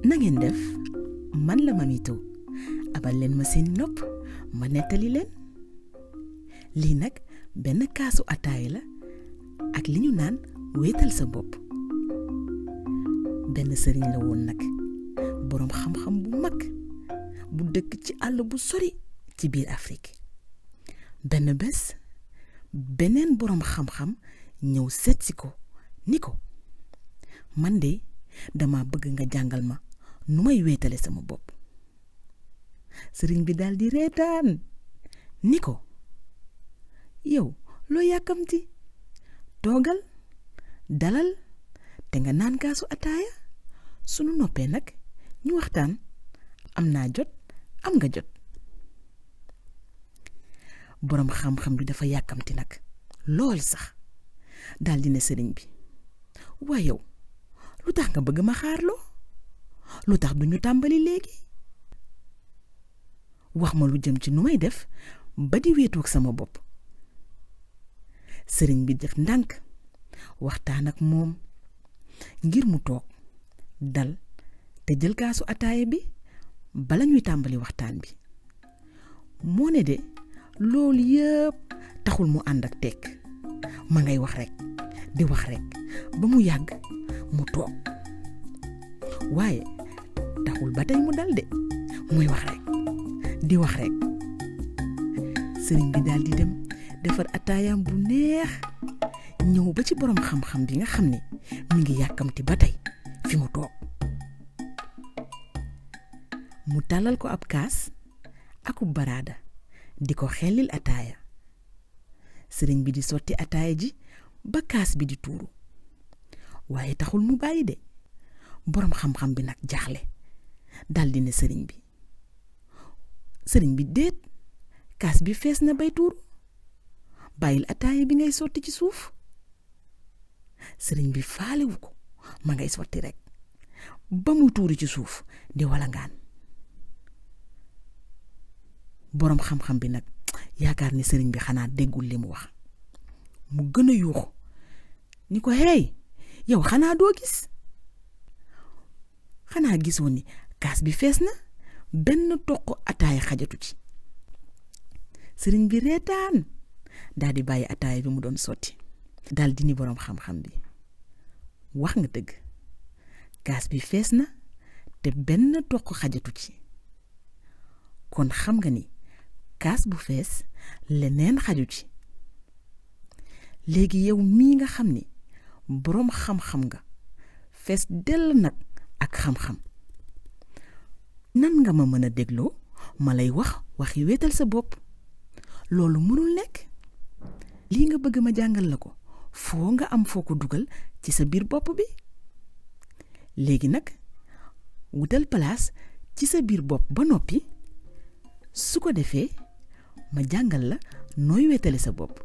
na ngeen def man la Mamito abal leen ma seen nopp ma nettali leen lii nag benn kaasu ataaya la ak li ñu naan wéetal sa bopp. benn sëriñ la woon nag boroom xam-xam bu mag bu dëkk ci àll bu sori ci biir Afrique. benn bés beneen boroom xam-xam ñëw seetsi ko ni ko man de dama bëgg nga jàngal ma nu may wéetale sama bopp. sëriñ bi daal di reetaan ni ko yow loo yàkkamti toogal dalal te nga naan kaasu ataaya sunu noppee nag ñu waxtaan am naa jot am nga jot. boroom xam-xam bi dafa yàkkamti nag lool sax daal di ne sëriñ bi waa yow lu tax nga bëgg ma xaarloo lu tax duñu tàmbali léegi wax ma lu jëm ci nu may def ba di wéetoog sama bopp. sëriñ bi def ndànk waxtaan ak moom ngir mu toog dal te jël kaasu ataaya bi bala ñuy tàmbali waxtaan bi. moo ne de loolu yëpp taxul mu ànd ak tekk ma ngay wax rekk di wax rekk ba mu yàgg mu toog waaye taxul ba tey mu dal de muy wax rekk di wax rekk. sëriñ bi daal di dem defar ataayam bu neex ñëw ba ci boroom xam-xam bi nga xam ne mi ngi yàkkamti ba tey fi mu toog. mu tàllal ko ab kaas akub baraada di ko xellil ataaya. sëriñ bi di sotti ataaya ji ba kaas bi di tuuru waaye taxul mu bàyyi de. boroom xam-xam bi nag jaaxle daldi ne sëriñ bi déet kaas bi fees na bay tuuru bàyyil ataaya bi ngay sotti ci suuf. sëriñ bi faalewu ko ma ngay sotti rekk ba muy tuuru ci suuf di walangaan. boroom xam-xam bi nag yaakaar ni sëriñ bi xanaa déggul li mu wax mu gën a yuuxu ni ko hey yow xanaa doo gis xanaa gisoo ni kaas bi fees na benn toq ataaya xajatu ci. sëriñ bi reetaan daal di bàyyi ataaya bi mu doon sotti daal di ni boroom xam-xam bi wax nga dëgg kaas bi fees na te benn toq xajatu ci kon xam nga ni kaas bu fees leneen xaju ci. léegi yow mii nga xam ni boroom xam-xam nga fees dell nag ak xam-xam nan nga ma mën a dégloo ma lay wax waxi wéetal sa bopp. loolu mënul nekk. lii nga bëgg ma jàngal la ko foo nga am foo ko dugal ci sa biir bopp bi. léegi nag wutal place ci sa biir bopp ba noppi su ko defee ma jàngal la nooy wéetale sa bopp.